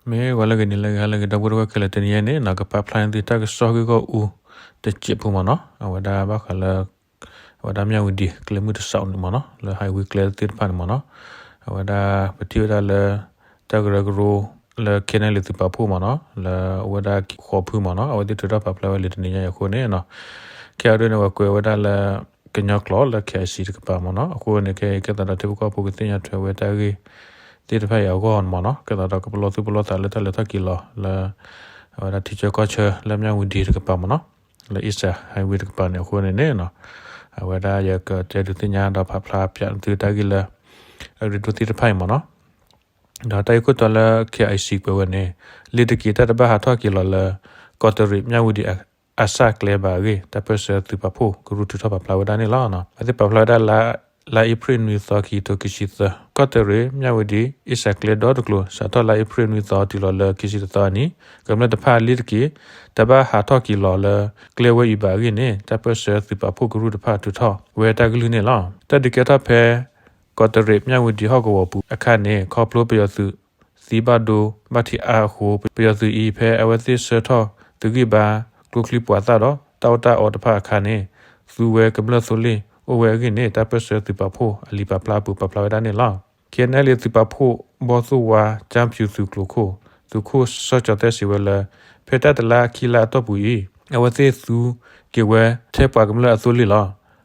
မ့ၢ်ဂီၤလၢအဂ့ၤ နံၤလၢအဂ့ၤ ဟါလၢအဂ့ၤ ဒီပုၢ်ဝဲၢ်ခဲလၢာ် တနံၤအံၤန့ၣ်နီၤ ကပာ်ဖျါန့ၢ်သုတၢ်ကစီၣ်ဂ့ၢ်ဂီၢ်အူတစဲးဖိမ့ၢ်နီၤ, အဝဲဒၣ်ဘၣ်ဃးလၢ အဝဲဒၣ်မၠၣ်ဝတံၤ ကျဲမုၢ်တစးန့ၣ်မ့ၢ်နီၤ လၢ highway ကျဲသ့ၣ်တဖၣ်န့ၣ်မ့ၢ်နီၤ, အဝဲဒၣ်ပထံၣ်ဝဲဒၣ်လၢ တၢ်ကရၢကရိလၢ KNLA သုးပာ်ဖှိၣ်မ့ၢ်နီၤ လၢအအိၣ်ဝဲဒၣ်ဃိးဖုမ့ၢ်နီၤ အဝဲသ့ၣ်ထုးထီၣ်ပာ်ဖျါဝဲလံာ်တနံၤညါအံၤအဃိန့ၣ်နီၤ, ခဲအံၤဒ်န့ၣ် အဝဲကွဲးဝဲဒၣ်လၢ ကညီကျိာ်လၢ KIC တကပၤမ့ၢ်နီၤ, အဃိန့ၣ် ခဲအံၤကဲသးဒီးထံဖိကီၢ်ဖိကသ့ၣ်ညါထွဲဝဲတၢ်ဂ့ၢ်သ့ၣ်တဖၣ်အံၤအဂီၢ်န့ၣ်မ့ၢ်နီၤ, ကဲသးဒီးကပလီၢ်သူၣ်ပလီၢ်သးလၢတၢ်လဲၤထီၣ်က့ၤလီၤလၢ အဝဲဒၣ်ထံဆၢကီၢ်ဆၢလၢမၠၣ်ဝတံၤတကပၤမ့ၢ်နီၤ, လၢ East Side Highway တကပၤန့ၣ်အဃိန့ၣ်န့ၣ်နီၤ, အဝဲဒၣ်ယကတဲဒုးသ့ၣ်ညါဒီးပာ်ဖျါပၠးသုတၢ်ဂ့ၢ်လၢ အရ့ဒိၣ်သ့ၣ်တဖၣ်အံၤမ့ၢ်နီၤ ဒီးတၢ်ဂ့ၢ်ခိၣ်တီလၢ KIC ကွဲးဝဲန့ၣ် လ့ၤတက့ၤတၢ်တဘၣ်ဟးထီၣ်က့ၤလီၤလၢ ကီးတရံးမၠၣ်ဝတံၤ အစၢ်ကျဲဘၣ်အဂ့ၢ် တၢ်ပၢၢ်ဆၢသုးပာ်ဖှိၣ်ကရူၢ်ထုးထီၣ်ပာ်ဖျါဝဲဒၣ်န့ၣ်လီၤ. အဝဲသ့ၣ်ပာ်ဖျါဝဲဒၣ်လၢ လါအ့ဖြ့ၣ်နွံသီ ခံကထိခံဆံသၢ ကီးတရံး မၠၣ်ဝတံၤ အ့စၢၣ်ကျဲဒီတကျိၤ စးထီၣ်လါအ့ဖြ့ၣ်နွံသီတုၤလီၤလၢခံဆံတသီအနံၤ ကမျၢၢ်တဖၣ်လ့ၤတက့ၤ တၢ်ဘၣ်ဟးထီၣ်က့ၤလီၤလၢကျဲဝဲအံၤဘၣ်အဂ့ၢ်န့ၣ် တၢ်ပၢၢ်ဆၢသုးပာ်ဖှိၣ်ကရူၢ်တဖၣ်ထုးထီၣ်ဝဲတၢ်ကလုၢ်န့ၣ်လီၤ. တၢ်ဒုးကဲထီၣ်ဖဲ ကီးတရံး မၠၣ်ဝတံၤဟီၣ်ကဝီၤပူၤအခါန့ၣ် ခီဖျိပယီၤသုးသံဘၣ်ဒိဘၣ်ထံးအါအဃိ ပယီၤသုးအံၤ ဖဲအဝဲသ့ၣ်ဆှၢထီၣ်သုးဂံၢ်ဘါ ကျိချံမျိာ်သၣ်ဒီး တၢ်အီၣ်တၢ်အီတဖၣ်အခါန့ၣ် သူဝဲကမျၢၢ်သိလ့ၣ်အိၣ်ဝဲအဂ့ၢ်န့ၣ် တၢ်ပၢၢ်ဆၢသုးပာ်ဖှိၣ်အလံာ်ပာ်ဖျါအပူၤပာ်ဖျါဝဲဒၣ်န့ၣ်လီၤ. ခ့ၣ်အဲၣ်လ့ၣ်သုးပာ်ဖှိၣ် ဘီၣ်သိၣ်ဝါ ကၠၢဖၠူသုးကျိၤခိၣ် သုးခိၣ်စီၤကၠီၤသဲးစံးဝဲလၢ ဖဲတၢ်တလါခံလါအတီၢ်ပူၤအံၤ အဝဲသ့ၣ်သူက့ၤဝဲထဲပှၤကမျၢၢ်အသိလ့ၣ်လီၤ.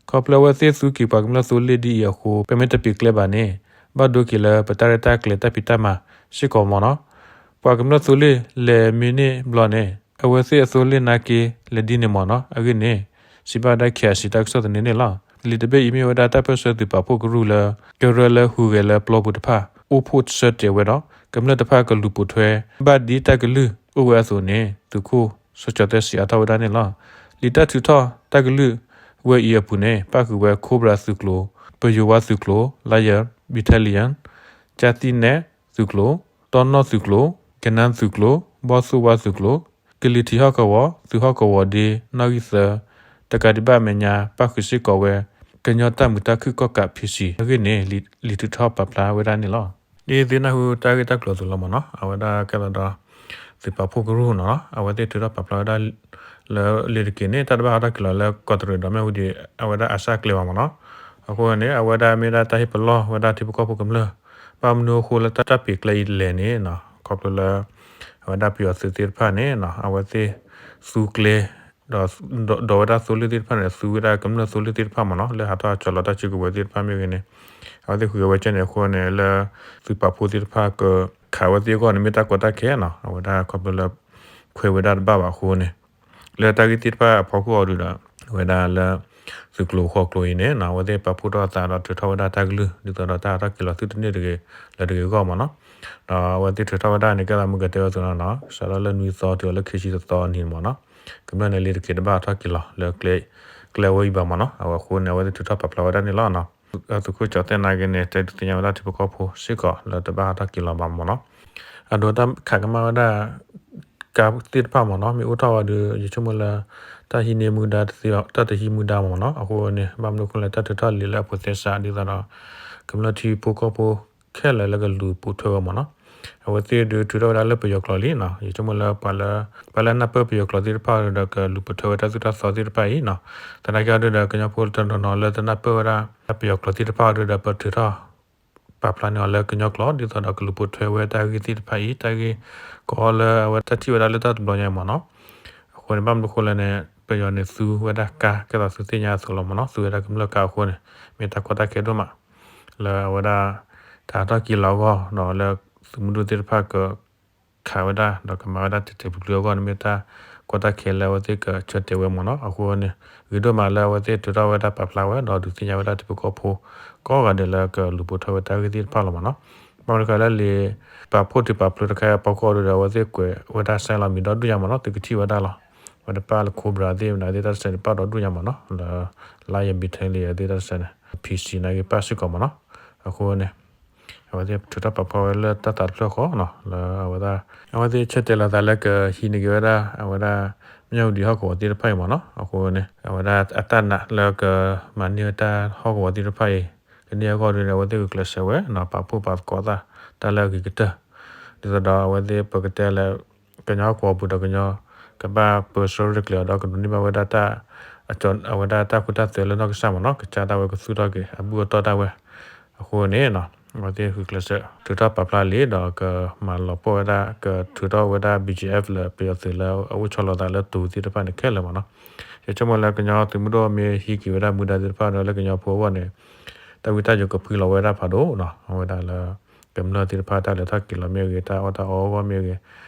ခီဖျိအဝဲသ့ၣ်သူက့ၤပှၤကမျၢၢ်သိလ့ၣ်ဒ်အံၤအဃိ ပမ့ၢ်တပ့ၤကျဲဘၣ်န့ၣ် ဘၣ်ဒိက့ၤလၢပတၢ်ရဲၣ်တၢ်ကျဲၤတၢ်ဖံးတၢ်မၤစ့ၢ်ကီးမ့ၢ်နီၤ. ပှၤကမျၢၢ်သိလ့ၣ်လဲၤမ့ၢ်န့ၢ်ဘျီန့ၣ် အဝဲသ့ၣ်အသိလ့ၣ်နာ်က့လဲၤဒ်န့ၣ်မ့ၢ်နီၤ အဂ့ၢ်န့ၣ် စံးဘၣ်ဝဲဒၣ် ခ့ၣ်အဲၣ်စံၣ် တၢ်ကစီၣ်သန့န့ၣ်လီၤ. လံာ်တဘ့ၣ်အံၤမ့ၢ်ဝဲဒၣ်တၢ်ပၢၢ်ဆၢသုးပာ်ဖှိၣ်ကရူၢ်လၢ ကရၢလၢဟူးဂဲၤလၢပျီပူၤတဖၣ် အိၣ်ဖှိၣ်ဆၢတဲာ်ဝဲဒီး ကမျၢၢ်တဖၣ်ကလူၤပိာ်ထွဲ ဘၣ်ဒ်တၢ်ကလုၢ်အိၣ်ဝဲအသိးန့ၣ် သုးခိၣ်စီၤကၠီၤသဲးစံးအါထီၣ်ဝဲဒၣ်န့ၣ်လီၤ. လံာ်တၢ်ထုးထီၣ်တၢ်ကလုၢ်ဝဲအံၤအပူၤန့ၣ် ပၣ်ဃုာ်ဝဲ Cobra သုးကျိၤ, ပယိၤဝါသုးကျိၤ, Lion Battalion, ကၠၢ်သံနဲၣ်သုးကျိၤ, တီနီၣ်သုးကျိၤ, ကနါသုးကျိၤ, ဘီၣ်သိၣ်ဝါသုးကျိၤ, ကလံၤထံးဟီၣ်ကဝီၤ, သုးဟီၣ်ကဝီၤဒ့ နီၣ်ဂံၢ်သၢ, တကးဒံးဘၣ်အမဲာ်ညါ ပၣ်ဃုာ်စ့ၢ်ကီးဝဲ ကညီတၢ်မုာ်တၢ်ခုၣ်ကီၣ်ကး PC အဂ့ၢ်န့ၣ် လံာ်ထုးထီၣ်ပာ်ဖျါဝဲဒၣ်န့ၣ်လီၤ. ဒ်သုနၢ်ဟူတၢ်ဂ့ၢ်တၢ်ကျိၤအသိးလီၤမ့ၢ်နီၤ အဝဲဒၣ်ကဲသးဒီး သုးပာ်ဖှိၣ်ကရူၢ်နီၤ အဝဲသ့ၣ်ထုးထီၣ်ပာ်ဖျါဝဲဒၣ်လၢ လ့ၤတက့ၤန့ၣ် တၢ်တဘၣ်ဟးထီၣ်က့ၤလီၤလၢကီးတရံးဒီးမၠၣ်ဝတံၤ အဝဲဒၣ်အစၢ်ကျဲဘၣ်မ့ၢ်နီၤ. အဃိန့ၣ် အဝဲဒၣ်မ့ၢ်ဒၣ်တၢ်ဟ့ၣ်ပလီၢ်ဝဲဒၣ်ထံဖိကီၢ်ဖိကမျၢၢ် ဘၣ်မနုၤအဃိလၢတၢ်ပ့ၤကျဲအံၤလဲၣ်န့ၣ် ခီဖျိလၢ အဝဲဒၣ်ပယီၤသုးသ့ၣ်တဖၣ်န့ၣ် အဝဲသ့ၣ်သူကျဲ ဒီး ဒိးဝဲဒၣ်သိလ့ၣ်သ့ၣ်တဖၣ်န့ၣ် သူဝဲဒၣ်ကမျၢၢ်သိလ့ၣ်သ့ၣ်တဖၣ်မ့ၢ်နီၤ လၢဟးထီၣ်ကၠီၤလီၤတၢ်စုကဝဲၤသ့ၣ်တဖၣ်မ့ၢ်ဂ့ၤန့ၣ် အဝဲသ့ၣ်ဃုာ်ဝဲကဲန့ၣ်အဃိန့ၣ် လၢသုးပာ်ဖှိၣ်သ့ၣ်တဖၣ်ကခးဝဲသ့ၣ်အဂီၢ်န့ၣ် မ့ၢ်တၢ်ကီတၢ်ခဲနီၤ အဝဲဒၣ်ခီဖျိလၢ ခွဲးဝဲဒၣ်တဘၣ်ဘၣ်အဃိန့ၣ် လၢတၢ်ဂ့ၢ်သ့ၣ်တဖၣ်အဖီခိၣ်အီၤဒုးဒီး အဝဲဒၣ်လၢ သုးကျိၤဃိးကျိၤအံၤန့ၣ် အဝဲသ့ၣ်ပာ်ဖှိၣ်ထီၣ်အသးဒီးထုးထီၣ်ဝဲဒၣ်တၢ်ကလုၢ် ဒ်သိးဒီးတၢ်ဟးထီၣ်က့ၤလီၤသုတန့ၢ်တဂ့ၤ လၢတဂ့ၤအဂီၢ်မ့ၢ်နီၤ ဒီးအဝဲသ့ၣ်ထုးထီၣ်ဝဲဒၣ်န့ၣ် ကဲသးမုၢ်ကတဲဝဲအသိးနီၤ စးထီၣ်လၢနွံသီတုၤလၢခံဆံတသီအနံၤမ့ၢ်နီၤ ကမျၢၢ်န့ၣ်လ့ၤတက့ၤတဘၣ်ဟးထီၣ်က့ၤလီၤလၢ ကျဲဝဲအံၤဘၣ်မ့ၢ်နီၤ အဝဲအဃိန့ၣ် အဝဲသ့ၣ်ထုးထီၣ်ပာ်ဖျါဝဲဒၣ်န့ၣ်လီၤ. သုးခိၣ်ကၠီၤသဲးနာ်က့န့ၣ် တဲဒုးသ့ၣ်ညါဝဲဒၣ်ထံဖိကီၢ်ဖိစ့ၢ်ကီးလၢတဘၣ်ဟးထီၣ်က့ၤလီၤဘၣ်မ့ၢ်နီၤ အဒိတၢ်ခးကမၣ်ဝဲဒၣ် ကါသ့ၣ်တဖၣ်မ့ၢ်နီၤ မ့ၢ်အိၣ်ထီၣ်ဝဲဒီး ယဆိကမိၣ်လၢ တၢ်ဟံးန့ၢ်မူဒါတသ့ တၢ်တဟံးမူဒါမ့ၢ်နီၤ အဃိန့ၣ် ဘၣ်မနုၤအဃိလဲၣ် တၢ်ထုးထီၣ်လံာ်လၢအ process ဒ်သိးဒီး ကမျၢၢ်ထံဖိကီၢ်ဖိခဲလၢာ်လၢကလူၤပိာ်ထွဲဝဲမ့ၢ်နီၤ အဝဲသ့ၣ်ဒုးထုးထီၣ်ဝဲဒၣ်လၢပယီၤကျိာ်လံနီၤ ယဆိကမိၣ်လၢ ပှၤလၢနၢ်ပၢၢ်ပယီၤကျိာ်သ့ၣ်တဖၣ်ဒီး ကလူၤပိာ်ထွဲဝဲတၢ်သိၣ်တၢ်သီသ့ၣ်တဖၣ်အံၤနီၤ သနာ်က့အီၤဒုးဒီး ကညီဖိတနီၤနီၤလၢတနၢ်ပၢၢ်ဝဲဒၣ် ပယီၤကျိာ်သ့ၣ်တဖၣ်အီၤဒုးဒီး ပထုးထီၣ် ပာ်ဖျါန့ၢ်အီၤလၢကညီကျိာ် ဒ်သိးဒီးကလူၤပိာ်ထွဲဝဲတၢ်ဂ့ၢ်သ့ၣ်တဖၣ်အံၤ တၢ်ဂ့ၢ်ကီလၢအဝဲတၢ်ထံၣ်ဝဲဒၣ်လၢတၢ်တဘျီညါအံၤမ့ၢ်နီၤ အဃိန့ၣ် ဘၣ်မနုၤအဃိလဲၣ်န့ၣ် ပယီၤန့ၣ်သူဝဲဒၣ်ကါ ကဲသးသုသ့ၣ်ညါအသိးလီၤမ့ၢ်နီၤ သူဝဲဒၣ်ကမျၢၢ်ကါအဃိန့ၣ် မ့ၢ်တၢ်ကီတၢ်ခဲဒိၣ်မး လၢအဝဲဒၣ် တၢ်ဟးထီၣ်က့ၤလီၤအဂီၢ် ဒီးလၢသုးမုၢ်ဒိၣ်သ့ၣ်တဖၣ်က ခးဝဲဒၣ် ဒီးကမၤဝဲဒၣ်တဲာ်တဲာ်ဖျုးဖျုးအဂီၢ်န့ၣ် မ့ၢ်တၢ်ကီတၢ်ခဲလၢအဝဲသ့ၣ်ကဆၢတဲာ်ဝဲမ့ၢ်နီၤ အဃိန့ၣ် ဂ့ၤဒိၣ်မးလၢအဝဲသ့ၣ်ထုးထီၣ်ဝဲဒၣ်ပာ်ဖျါဝဲ ဒီးဒုးသ့ၣ်ညါဝဲဒၣ်ထံဖိကီၢ်ဖိ ကိးဂၤဒဲးလၢကလူၤပိာ်ထွဲဝဲတၢ်ဂ့ၢ်သ့ၣ်တဖၣ်လီၤမ့ၢ်နီၤ ဘၣ်မနုၤဃိလၢလံာ် ပာ်ဖှိၣ်ထုးပာ်ဖျိတခါအံၤအဖီခိၣ်ဒီး အဝဲသ့ၣ်ကွဲးဝဲဒၣ် sign လီၤမံၤဒီဒူၣ်ညါမ့ၢ်နီၤ သုကထံၣ်ဝဲဒၣ်လီၤ အဝဲတပၣ်လၢ Cobra သ့ၣ်မနုၤသ့ၣ်တၢ်တစဲးန့ၣ် ပၣ်ဒီဒူၣ်ညါမ့ၢ်နီၤ လၢ Lion Battalion သ့ၣ်တၢ်တစဲးန့ၣ် PC နာ်က့ ပၣ်စ့ၢ်ကီးမ့ၢ်နီၤ အဃိန့ၣ် အဝဲသ့ၣ်ထုးထီၣ်ပာ်ဖျါဝဲလၢတၢ်သးတဖျၢၣ်ဃီနီၤ လၢအဝဲဒၣ် အဝဲသ့ၣ်ဆၢတဲာ်လီၤသးလၢကဟံးန့ၢ်က့ၤဝဲဒၣ် အဝဲဒၣ် မၠၣ်ဝတံၤဟီၣ်ကဝီၤသ့ၣ်တဖၣ်အံၤမ့ၢ်နီၤ အဃိန့ၣ် အဝဲဒၣ်အတၢ်နာ်လၢကမၤန့ၢ်ဝဲတၢ်ဟီၣ်ကဝီၤသ့ၣ်တဖၣ်အံၤ ကန့ၢ်အဂီၢ်ဒ်န့ၣ် အဝဲသ့ၣ်ဂုာ်ကျဲးစၢးဝဲနီၤ ပာ်ဖှိၣ်ပာ်သကိးသး တၢ်လၢအဂ့ၤကတၢၢ် ဒ်သိးဒီးအဝဲသ့ၣ်ပကတဲလၢ ကညီဟီၣ်ကဝီၤပူၤဒီးကညီ ကဘၣ်ပၢဆှၢရဲၣ်ကျဲၤအီၤဒီးကဒိးန့ၢ်ဘၣ်ဝဲဒၣ်တၢ် အဝဲဒၣ်တၢ်ဃူတၢ်သုးလၢနီၢ်ကစၢ်မ့ၢ်နီၤ ကစၢ်ဒၣ်ဝဲကသူၣ်ထီၣ်က့ၤအဘူၣ်အတီၢ်ဒၣ်ဝဲ အဃိန့ၣ် အဝဲသ့ၣ်ဃုကျဲးစၢး ထုးထီၣ်ပာ်ဖျါလံဒီးကမၤလီၤပှီၢ်ဝဲဒၣ် ကထုးထီၣ်ဝဲဒၣ် ဘီၣ်ကၠံၣ်အ့ၣ်ဖ် လၢပယီၤသုးလၢအအိၣ်ဆီလီၤသးလၢတိၤသ့ၣ်တဖၣ်န့ၣ်ခဲလၢာ်မ့ၢ်နီၤ. ယဆိကမိၣ်လၢကညီသုးမုၢ်ဒိၣ်မ့ၢ်ဟံးက့ၤဝဲဒၣ်မူဒါသ့ၣ်တဖၣ်ဒီးလၢကညီဖိအဂီၢ်န့ၣ် တၢ်ဝံတၢ်ယိးကဖှံလီၤဝဲဒၣ်ဖးဒိၣ်နီၤ အဝဲဒၣ်လၢ ကမျၢၢ်သ့ၣ်တဖၣ် တၢ်လဲၤထီၣ်က့ၤလီၤမ့ၢ်ဂ့ၤ တၢ်အီၣ်တၢ်အီအဂီၢ်မ့ၢ်ဂ့ၤ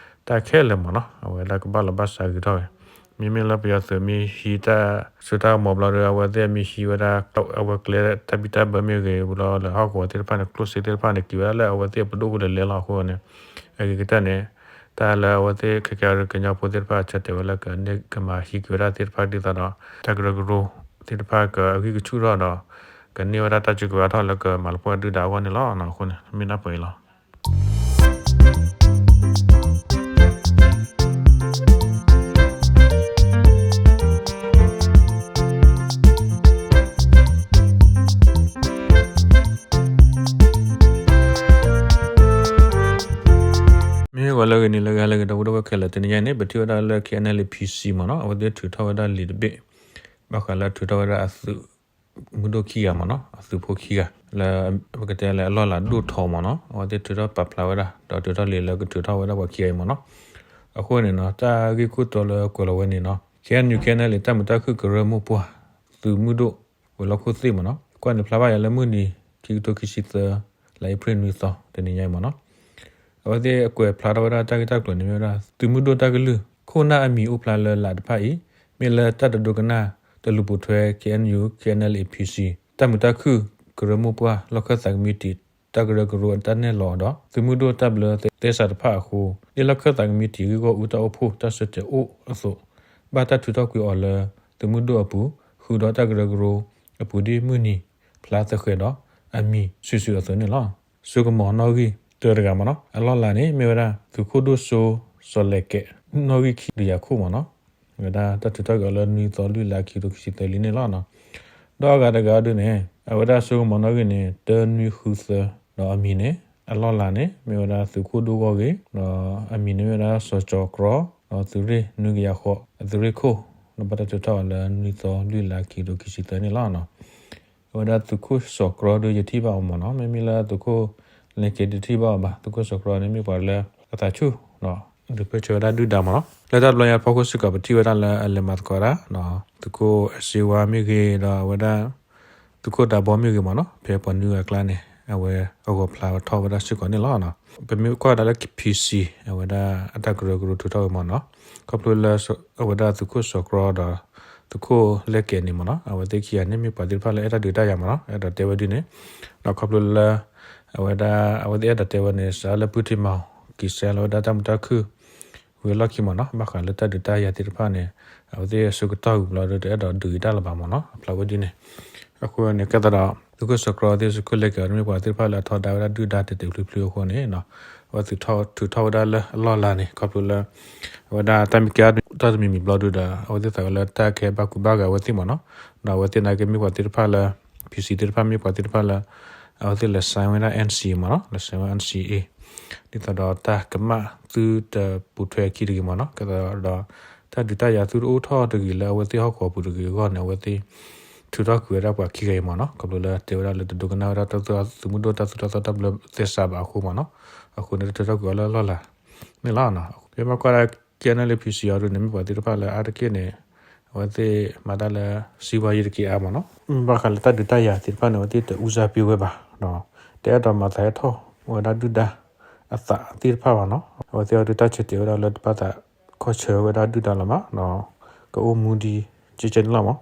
တၢ်ခဲလၢာ်မ့ၢ်နီၤ အဝဲဒၣ်ကဘၣ်လီၤဘၣ်စးဂ့ၤထီၣ်ဝဲ မ့မ့ၢ်လၢပယီၤသုးမ့ၢ်ဟံးတၢ်စိတၢ်ကမီၤဘျီဒီး အဝဲသ့ၣ်မ့ၢ်ဟံးဝဲဒၣ် အဝဲကျဲတၢ်ဘံၣ်တၢ်ဘၢမ့ၢ်ဂ့ၤ ဝံၤလီၤလၢဟီၣ်ကဝီၤသ့ၣ်တဖၣ်န့ၣ် ကျိၣ်စ့သ့ၣ်တဖၣ်န့ၣ် က့ၤဝဲဒၣ်လၢအဝဲသ့ၣ်အပဒိၣ်ပလဲၤလဲၤလီၤအဃိန့ၣ် အဂ့ၤကတၢၢ်န့ၣ် တၢ်လၢအဝဲသ့ၣ်ခဲကဲအံၤကညီဖိသ့ၣ်တဖၣ် ဆၢတဲာ်ဝဲလၢက ကမၤဟံးက့ၤဝဲဒၣ်သ့ၣ်တဖၣ်ဒ်သိးဒီး တၢ်ကရၢကရိသ့ၣ်တဖၣ်ကအဂံၢ်ကဆူၣ်ထီၣ်ဒီး ကန့ၢ်ဝဲဒၣ်တၢ်စုကဝဲၤအါထီၣ်လၢကမၤလီၤပှီၢ်ဒုၣ်ဒါအဂီၢ်န့ၣ်လီၤ. အဃိန့ၣ် မ့ၢ်ဒၣ်ပှဲၤအံၤလီၤ. မ့ၢ်ဂီၤလၢဂ့ၤ နံၤလၢဂ့ၤ ဟါလၢဂ့ၤ ဒီပုၢ်ဒီဝဲၢ်ခဲလၢာ် တနံၤညါအံၤန့ၣ် ပထံၣ်ဝဲဒၣ်လၢ K N L A P C မ့ၢ်နီၤ အဝဲသ့ၣ်ထုးထီၣ်ဝဲဒၣ်လံာ်တဘ့ၣ် ဘၣ်ဃးလၢထုးထီၣ်ဝဲဒၣ်အသုးမုၢ်ဒိၣ်ခံဂၤမ့ၢ်နီၤ အသုးဖိခံဂၤ လၢပကတဲလၢအလီၢ်လၤဒိၣ်ထီမ့ၢ်နီၤ အဝဲသ့ၣ်ထုးထီၣ်ပာ်ဖျါဝဲဒၣ် ဒီးထုးထီၣ်လံာ်လၢကထုးထီၣ်ဝဲဒၣ်ပှၤခံဂၤအံၤမ့ၢ်နီၤ အဃိန့ၣ်နီၤ တၢ်ဂ့ၢ်ခိၣ်တီလၢကွဲးလီၤဝဲန့ၣ်နီၤ K N U K N L A တၢ်မုာ်တၢ်ခုၣ်ကရၢမိၢ်ပှၢ် သုးမုၢ်ဒိၣ် ဝဲၤလီၢ်ခိၣ်သ့ၣ်မ့ၢ်နီၤ ကွၢ်န့ၣ်ဖျါဘၣ်ယၤလၢမုၢ်နံၤ ခံကထိခံဆံသၢ လါအ့ဖြ့ၣ်နွံသီ တနံၤညါအံၤမ့ၢ်နီၤ အဝဲသ့ၣ်အကွဲးဖျါထီၣ်ဝဲဒၣ်တၢ်ဂ့ၢ်တၢ်ကျိၤန့ၣ်မ့ၢ်ဝဲဒၣ် သုးမုၢ်ဒိၣ်တၢ်ကလုၢ် ခိၣ်နၢ်အမံၤအိၣ်ဖျါလၢလးတဖၣ်အံၤ မ့ၢ်လၢတၢ်တဒိကနၣ်တလူၤပိာ်ထွဲ K N U K N L A P C တၢ်မုာ်တၢ်ခုၣ်ကရၢမိၢ်ပှၢ် လီၢ်ခၢၣ်သးကမံးတံာ် တၢ်ကရၢကရိအတၢ်နဲၣ်လီၤအီၤဒီး သုးမုၢ်ဒိၣ်တၢ်ဘျၢသဲစးတဖၣ်အဃိ ဒ်လီၢ်ခၢၣ်သးကမံးတံာ်ဂ့ၢ်ဂီၢ်အူတၢ်အိၣ်ဖှိၣ်တၢ်ဆၢတဲာ်အိၣ်အသိး ဘၣ်တၢ်ထုးထီၣ်ကွံာ်အီၤလၢ သုးမုၢ်ဒိၣ်အပူၤ ဃုာ်ဒီးတၢ်ကရၢကရိအပူၤဒ်မုၢ်နံၤ ဖျါသဃဲးဒီး အမံၤစုာ်စုာ်အသိးန့ၣ်လီၤ. စိကမီၤနီၣ်ဂံၢ်တၢတဂၤမ့ၢ်နီၤ အလီၢ်လၤန့ၣ် မ့ၢ်ဝဲဒၣ် သုးခိၣ်ဒိၣ်စိစီၤလဲၤကဲး နီၣ်ဂံၢ်ခံဒုးယၤခိၣ်မ့ၢ်နီၤ ဝဲဒၣ်တၢ်ထုးထီၣ်က့ၤအီၤလၢနွံသီလွံၢ်လါခံကထိခံဆံသၢလံန့ၣ်လီၤ. ဒီးအဂၤတဂၤအီၤဒုန့ၣ် အဝဲဒၣ်စိကမီၤနီၣ်ဂံၢ်န့ၣ် တၢနွံဃုသၢ ဒီးအမံၤန့ၣ် အလီၢ်လၤန့ၣ် မ့ၢ်ဝဲဒၣ်သုးခိၣ်ဒိၣ်ဂီၢ်ဂ့ၤ ဒီးအမံၤန့ၣ်မ့ၢ်ဝဲဒၣ်စီၤကၠီၤကြီ ဒီးသုးရ့ၣ်နွံကယၤဃိး အသုးရ့ၣ်ခိၣ် ဒီးဘၣ်တၢ်ထုးထီၣ်အီၤလၢနွံသီလွံၢ်လါခံကထိခံဆံသၢန့ၣ်လီၤ. အဝဲဒၣ်သုးခိၣ်စီၤကြီဒီးယထံၣ်ဘၣ်အီၤမ့ၢ်နီၤ မ့မ့ၢ်လၢသုးခိၣ်လဲၤကဲးတထံၣ်ဘၣ်အီၤဘၣ် သုးခိၣ်စီၤကြီန့ၣ်မ့ၢ်ပှၤလၢအသးဆူၣ်ဒီး ဒုးပၢၢ်ဆၢဝဲဒၣ်ဒုၣ်ဒါမ့ၢ်နီၤ လၢတၢ်တဘျီညါဖီခိၣ်စ့ၢ်ကီး ပထံၣ်ဝဲဒၣ်လၢအလဲၤမၤသကိးဒၣ် သုးခိၣ်အစ့ဝါမ့ၢ်ဂ့ၤဒီးအဝဲဒၣ် သုးခိၣ်ဒးဘီမ့ၢ်ဂ့ၤမ့ၢ်နီၤ ဖဲပှၤနွံဂၤအကျါန့ၣ် အဝဲအဂီၤဖျါထီၣ်ဝဲဒၣ်စ့ၢ်ကီးန့ၣ်လီၤ. ပမ့ၢ်ကွၢ်ဝဲဒၣ်လၢ P C အဝဲဒၣ်အတၢ်ကရၢကရိထုးထီၣ်ဝဲမ့ၢ်နီၤ ခီဖျိလၢအဝဲဒၣ်သုးခိၣ်စီၤကြီဒီး သုးခိၣ်လဲၤကဲးန့ၣ်မ့ၢ်နီၤ အဝဲသ့ၣ်ခံဂၤန့ၣ်မ့ၢ်ပှၤသ့ၣ်တဖၣ်လၢအဲၣ်တၢ်ဒုးတၢ်ယၤမ့ၢ်နီၤ အဲၣ်ဒိးတဲဝဲဒ်န့ၣ် ဒီးခီဖျိလၢ အဝဲဒၣ် အဝဲသ့ၣ်အဲၣ်ဒိးတဲဝဲန့ၣ် စးလၢပုၢ်ထံမီၤ ကံၤစဲလီၤဝဲဒၣ်တၢ်မုာ်တၢ်ခုၣ် ဝံၤအလီၢ်ခံမ့ၢ်နီၤ ဘၣ်ဃးလၢတၢ်ဒုးတၢ်ယၤသ့ၣ်တဖၣ်န့ၣ် အဝဲသ့ၣ်အဆၢကတီၢ်ဝံၤဘျီဒီး တအဲၣ်ဒိးဒုးတၢ်လၢၤဘၣ်မ့ၢ်နီၤ အဖျါဝဲဒ်န့ၣ် အဃိန့ၣ် ကဲသးဒီး သုးခိၣ်စီၤကြီသ့ၣ် သုးခိၣ်လဲၤကဲးန့ၣ်မ့ၢ်ပှၤသ့ၣ်တဖၣ်လၢအထီဒါဝဲဒၣ်ဒုၣ်ဒါတဲာ်တဲာ်ဖျုးဖျုးအဃိန့ၣ် အဝဲထုးထီၣ်ဝဲဒၣ်လၢအလီၢ်လၤန့ၣ် ခီဖျိလၢ အဝဲဒၣ်တၢ်မ့ၢ်ကဲထီၣ်တမံၤမံၤဘျီဒီး အဝဲသ့ၣ်သးဝဲလၢတၢ်ကဲဘၣ်ကူဘၣ်ဂာ်အဝဲသ့ၣ်မ့ၢ်နီၤ ဒီးအဝဲသ့ၣ်နာ်က့မ့ၢ်ပှၤသ့ၣ်တဖၣ်လၢ P C သ့ၣ်တဖၣ်မ့ၢ်ပှၤသ့ၣ်တဖၣ်လၢ အဝဲသ့ၣ်လဲၤ sign ဝဲဒၣ် N C A မ့ၢ်နီၤ လဲၤ sign ဝဲ N C A ဒ်သိးဒီးတၢ်ကမၣ်သုတပူၤထွဲခံတဂ့ၤမ့ၢ်နီၤ ကဲသးဒီး တၢ်ဒုးတၢ်ယၤသုတအိၣ်ထီၣ်တဂ့ၤလၢအဝဲသ့ၣ်ဟီၣ်ကဝီၤပူၤတဂ့ၤအဂီၢ်န့ၣ် အဝဲသ့ၣ်ထုးထီၣ်ကွံာ်ဝဲဒၣ်ပှၤခံဂၤအံၤမ့ၢ်နီၤ ခီဖျိလၢတဲဝဲဒၣ်လၢတဒိကနၣ်ဝဲဒၣ်တၢ်သုးမုၢ်ဒိၣ်တၢ်သူၣ်တၢ်သီတၢ်ဘျၢသဲစးဘၣ်အဃိမ့ၢ်နီၤ အဃိန့ၣ်တၢ်ထုးထီၣ်ကွံာ်အီၤလၢအလီၢ်လၤ န့ၣ်လီၤ. ဖဲမ့ၢ်ကွၢ်ဒၣ် K N L A P C အီၤဒုန့ၣ် မ့ၢ်ပှၤသ့ၣ်တဖၣ်လၢအါတက့ၢ်န့ၣ် အဝဲသ့ၣ်မၤတၢ်လၢ စံးဝါယံၤတက့ၢ်အါမ့ၢ်နီၤ ဘၣ်ဃးလၢတၢ်ဒုးတၢ်ယၤသ့ၣ်တဖၣ်န့ၣ် အဝဲသ့ၣ်တအူစၢ်ပ့ဝဲဘၣ် တအဲၣ်ဒိးမၤသးဟဲထီၣ်ဝဲဒၣ်ဒုၣ်ဒါအသးသ့ၣ်တဖၣ်ဘၣ်နီၤ အဝဲသ့ၣ်အီၤဒုတၢ်ဆၢတဲာ်ဝဲဒၣ်လၢတဘၣ်သးခီဆၢဝဲဒၣ်ဒုၣ်ဒါလီၤမး ကအိၣ်မူဒ်ကဲကဲန့ၣ်လီၤမး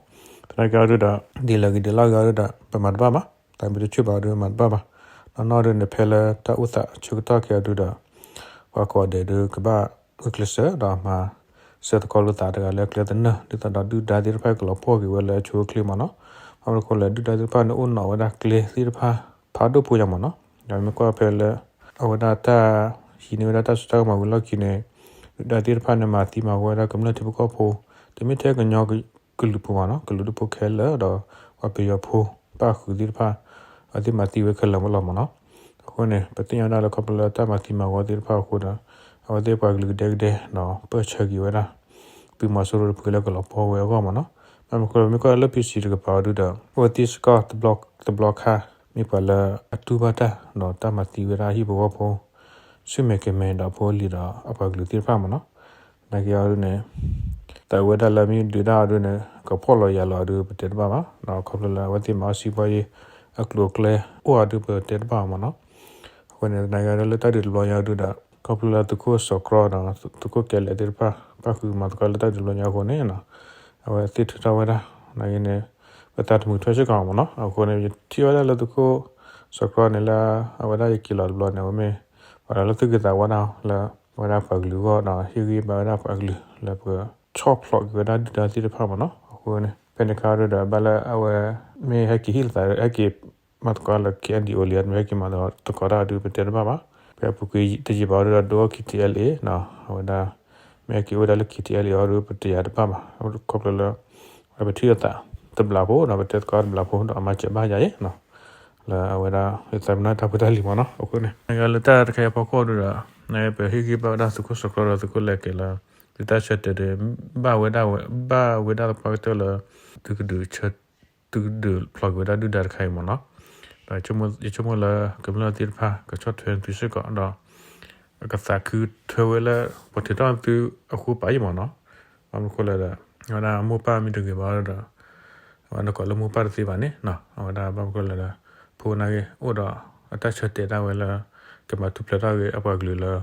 သနာ်က့အီၤဒုဒီး ဒ်လဲၣ်ဂ့ၤဒ်လဲၣ်ဂ့ၤအီၤဒုဒီး ပမၤတဘၣ်ဘၣ် တၢ်မ့ၢ်တဆူၣ်ဘၣ်အီၤဒုမၤတဘၣ်ဘၣ် နီၢ်နီၢ်ဒုန့ၣ် ဖဲလၢတၢ်အိၣ်သးဆၢကတီၢ်ခဲအီၤဒုဒီး ပှၤကိးဂၤဒဲးဒုကဘၣ်ဂုာ်ကျဲးစၢးဒီးမၤစၢၤသကိးလိာ်သးတဂၤလၢကျဲသနၢၣ် ဒ်သိးဒီးဒုၣ်ဒါသ့ၣ်တဖၣ်ကလီၤပှီၢ်က့ၤဝဲလၢအဆိအချ့မ့ၢ်နီၤ ဘၣ်မနုၤအဃိလဲၣ် ဒုၣ်ဒါသ့ၣ်တဖၣ်န့ၣ်အိၣ်နီၤဝဲဒၣ်ကျဲသ့ၣ်တဖၣ် ဖးဒိၣ်ဖိညါမ့ၢ်နီၤ ဒီးမ့ၢ်ကွၢ်ဖဲလၢ အဝဲဒၣ်တၢ်ဟံးန့ၢ်ဝဲဒၣ်တၢ်စိတၢ်ကမီၤဝံၤလီၢ်ခံန့ၣ် ဒုၣ်ဒါသ့ၣ်တဖၣ်န့ၣ် မၤသံမၤဝီဝဲဒၣ်ကမျၢၢ်ထံဖိကီၢ်ဖိ တမ့ၢ်ထဲကညီကလုာ်ဖိမ့ၢ်နီၤ ကလုာ်ဒူၣ်ဖိခဲလၢာ်ဒီး ပှၤပယီၤဖိ ပၣ်ဃုာ်သ့ၣ်တဖၣ် အဝဲသ့ၣ်မၤသံဝဲခဲလၢာ်လီၤမ့ၢ်နီၤ အဃိန့ၣ် ပသ့ၣ်ညါဝဲဒၣ်လၢခီဖျိလၢတၢ်မၤသံမၤဝီသ့ၣ်တဖၣ်အဃိဒီး အဝဲသ့ၣ်ပှၤကလုာ်ကဒဲကဒဲ ဒီးပၢၢ်ဆၢက့ၤဝဲဒၣ် သုးမီၤစိရိၤတဖုလၢကလီၤပှီၢ်ဝဲအဂီၢ်မ့ၢ်နီၤ. ဘၣ်မနုၤအဃိလဲၣ် မ့ၢ်ကီၢ်လၢ PC တကပၤအီၤဒုဒီး အဝဲသ့ၣ်စ့ၢ်ကီး တဘျီခါ မ့ၢ်ပှၤလၢအတူၢ်ဘၣ်တၢ် ဒီးတၢ်မၤသံဝဲဒၣ်ဟံၣ်ဖိဃီဖိ ဆူမဲာ်ကမဲာ်ဒီး ဖိလံၤဒီးအပှၤကလုာ်သ့ၣ်တဖၣ်မ့ၢ်နီၤ. နာ်က့အီၤဒုန့ၣ် သးဝဲဒၣ်လၢမ့ၢ်ဒုးဒၣ်အီၤဒုန့ၣ် ကဖှီၣ်လီၤယာ်လီၤအီၤဒု ပတဲတဘၣ်ဘၣ်. ဒီးခီဖျိလၢအဝဲသ့ၣ်မၤအီၣ်စံးပှၢ်ယ့ၢ် အကျိၤအကျဲအိၣ်အီၤဒု ပတဲတဘၣ်မ့ၢ်နီၤ. အဃိန့ၣ် နာ်က့အီၤဒုလၢတၢ်ဒုးတဘျီညါအီၤဒုဒီး ခီဖျိလၢသုးခိၣ်စီၤကြီဒီး သုးခိၣ်ကဲလဲးသ့ၣ်တဖၣ် ပၣ်ဃုာ်မၤသကိးလၢတၢ်ဒုးတဘျီညါအဃိန့ၣ် အဝဲသ့ၣ်ထုးထီၣ်ဝဲဒၣ် နာ်က့န့ၣ် ပသးတမုာ်ထွဲစ့ၢ်ကီးမ့ၢ်နီၤ. အဃိန့ၣ် ယထံၣ်ဝဲဒၣ်လၢသုးခိၣ်စီၤကြီန့ၣ်လၢ အဝဲဒၣ်ယက့ၤလီၤတဘျီန့ၣ် အဝဲမ့ၢ် ပှၤလၢသုးက့ၤသးဝဲဒၣ်လၢ အဝဲဒၣ်ပှၤကလုာ်အဂီၢ်ဒီး ဟ့ၣ်ဂံၢ်ဘါဝဲဒၣ်ပှၤကလုာ်လၢပကဆီၣ်ဖျိးက့ၤဝဲဒၣ်ဒုၣ်ဒါသ့ၣ်တဖၣ်မ့ၢ်နီၤ. အဃိန့ၣ် ဖဲန့ၣ်အခါဒုဒီး ဘၣ်လၢအဝဲ မ့ၢ်ဟဲက့ၤဟ့ၣ်လီၤသး ဟဲက့ၤမၤသကိးလၢ KNDO လံ မ့ၢ်ဟဲက့ၤမၤသကိးတၢ်ဒု ပတဲတဘၣ်ဘၣ်. ဖဲအပူၤကွံာ်တယံာ်ဘၣ်အီၤဒုဒီး ဒိ KTLA နီၤ အဝဲဒၣ် မ့ၢ်ဟဲက့ၤအိၣ်ဝဲဒၣ်လၢ KTLA အီၤဒု ပတယၤတဘၣ်ဘၣ်. ခီဖျိလၢ ပထံၣ်အသးတဘျီဖိဒီး ပတဲသကိးတဘျီဖိဒီး အမၤစၢၤဘၣ်ယၤအံၤ လၢအဝဲဒၣ် ယသးပ့ၤနီၣ်တၢ်ဖိတၢ်လံၤမ့ၢ်နီၤ. အဃိန့ၣ် လၢတၢ်တခါအံၤအဖီခိၣ်ဒုဒီး ပဟ့ၣ်ဂံၢ်ဘါဝဲဒၣ်သုးခိၣ်စီၤကြီဒီးသုးခိၣ်လဲကဲၤလၢ သုတၢ်ဆၢတဲာ်ဒီး ဘၣ်ဝဲဒၣ်ဝဲ ဘၣ်ဝဲဒၣ်သပှၢ်ကတၢၢ်လၢ သုကဒုးဆၢ သုကဒုးဖျိးက့ၤဝဲဒၣ်ဒုၣ်ဒါတခါအံၤမ့ၢ်နီၤ. ဒီးယဆိကမိၣ်လၢ ကမျၢၢ်သ့ၣ်တဖၣ် ကဆီၣ်ထွဲသုစ့ၢ်ကီးဒီး ကသးခုထွဲဝဲလၢ ပှၤထုးထီၣ်သုအဃိပာ်အံၤမ့ၢ်နီၤ. ဘၣ်မနုၤအဃိလဲၣ်ဒီး အဝဲဒၣ်မိၢ်ပၢ်မ့ၢ်တဂ့ၤဘၣ်ဒီး အဝဲနကိးလၢမိၢ်ပၢ်တသ့ဘၣ်န့ၣ် အဝဲဒၣ်ဘၣ်မနုၤအဃိလဲၣ်ဒီး ဖိနာ်က့ အိၣ်ဒီးအတၢ်ဆၢတဲာ်ဒၣ်ဝဲလၢ ကမၤထူၣ်ဖျဲးထီၣ်က့ၤအပှၤကလုာ်လၢ